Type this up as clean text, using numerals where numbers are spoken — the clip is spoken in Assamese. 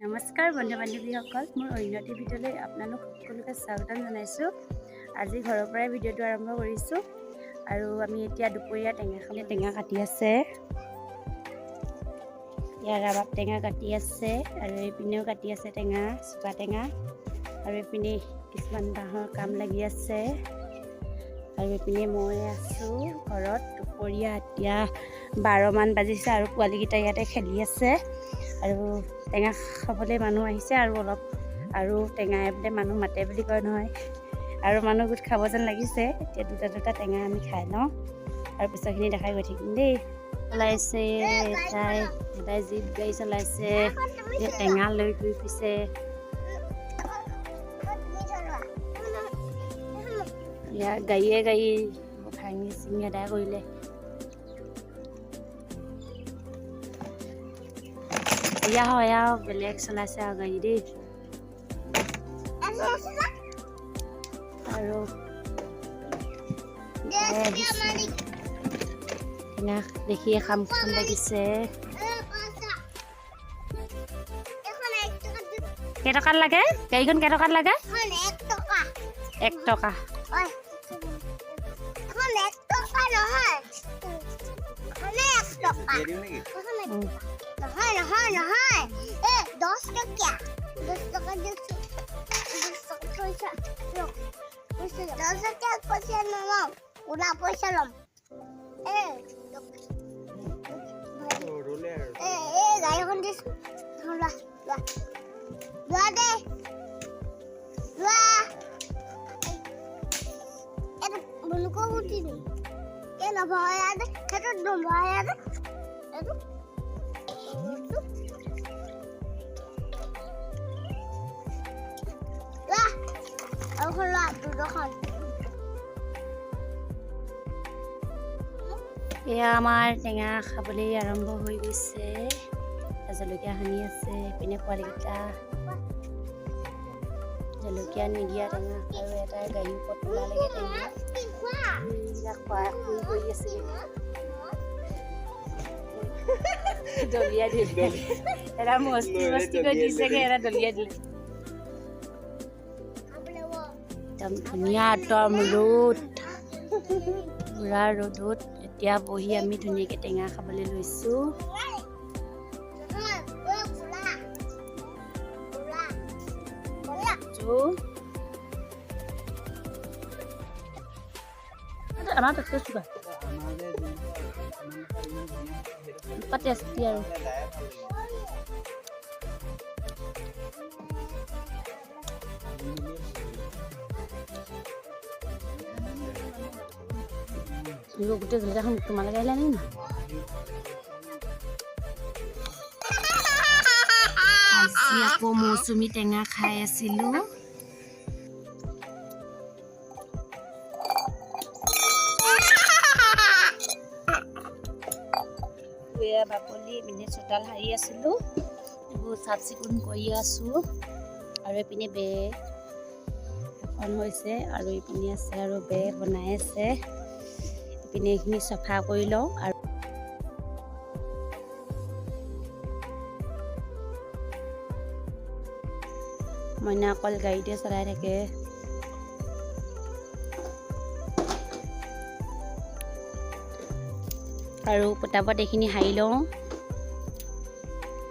নমস্কাৰ বন্ধু বান্ধৱীসকল, মোৰ অন্যটি ভিডিঅ'লৈ আপোনালোক সকলোকে স্বাগতম জনাইছোঁ। আজি ঘৰৰ পৰাই ভিডিঅ'টো আৰম্ভ কৰিছোঁ আৰু আমি এতিয়া দুপৰীয়া টেঙা খাবলৈ টেঙা কাটি আছে। ইয়াৰ ৰাবাব টেঙা কাটি আছে আৰু এইপিনেও কাটি আছে টেঙা, চুকা টেঙা। আৰু এইপিনে কিছুমান বাঁহৰ কাম লাগি আছে আৰু এইপিনে মই আছোঁ ঘৰত। দুপৰীয়া এতিয়া 12মান বাজিছে আৰু পোৱালীকেইটা ইয়াতে খেলি আছে আৰু টেঙা খাবলৈ মানুহ আহিছে আৰু অলপ আৰু টেঙাই বোলে মানুহ মাতে বুলি কয় নহয়, আৰু মানুহ গোট খাব যেন লাগিছে। এতিয়া দুটা দুটা টেঙা আমি খাই লওঁ আৰু পিছৰখিনি দেখাই গৈ থাকিম দেই। চলাইছে তাই, তাই জীপ গাড়ী চলাইছে, এতিয়া টেঙা লৈ ঘূৰি ফুৰিছে। ইয়াৰ গাড়ীয়ে গাড়ী ভাঙি চিঙি আদায় কৰিলে। এয়া হয় আৰু বেলেগ চলাইছে আৰু গাড়ী দেই। আৰু টেঙা দেখিয়ে খাম খাম লাগিছে। কেইটকাত লাগে গাড়ীখন? কেইটকাত লাগে? 1 টকা। নহয় নহয় নহয়, এ 10 টকীয়া, 10 টকা দিছোঁ, 10 টকা পইচা, 10 টকীয়া পইচা নলওঁ, ওলা পইচা ল'ম। এ এই গাড়ীখন দিছোঁ, লোৱা লোৱা লোৱা দে, লোৱা। এইটো বন্দুকৰ গুটি নি? এই নভৰাই দে, সেইটো নভৰাই দে, এইটো। এয়া আমাৰ টেঙা খাবলৈ আৰম্ভ হৈ গৈছে। জলকীয়া সানি আছে, এইপিনে পোৱালীকেইটা জলকীয়া নিদিয়া টেঙা আৰু এটা গাড়ীৰ ওপৰত তোলা লাগে টেঙা, এইবিলাক খোৱা শুই কৰি আছে। দলিয়াই দিলে এটা, মস্তি মস্তি কৰি দিছেগে, এটা দলিয়াই দিলে। একদম ধুনীয়া, একদম ৰ'দ, পুৰা ৰ'দত এতিয়া বহি আমি ধুনীয়াকৈ টেঙা খাবলৈ লৈছোঁ। আমাৰ তাতকৈ চুকা টেষ্টি আৰু গোটেই জলকীয়াখন তোমালোকে আহিলা নেকি? আজি আকৌ মৌচুমী টেঙা খাই আছিলোঁ। বাকলি এইপিনে চোতাল সাৰি আছিলোঁ, এইবোৰ চাফ চিকুণ কৰি আছোঁ। আৰু এইপিনে বেৰ এখন হৈছে আৰু এইপিনে আছে আৰু বেৰ বনাই আছে। এইপিনে এইখিনি চফা কৰি লওঁ আৰু মইনা অকল গাড়ীতে চলাই থাকে। আৰু পটাপট এইখিনি সাৰি লওঁ।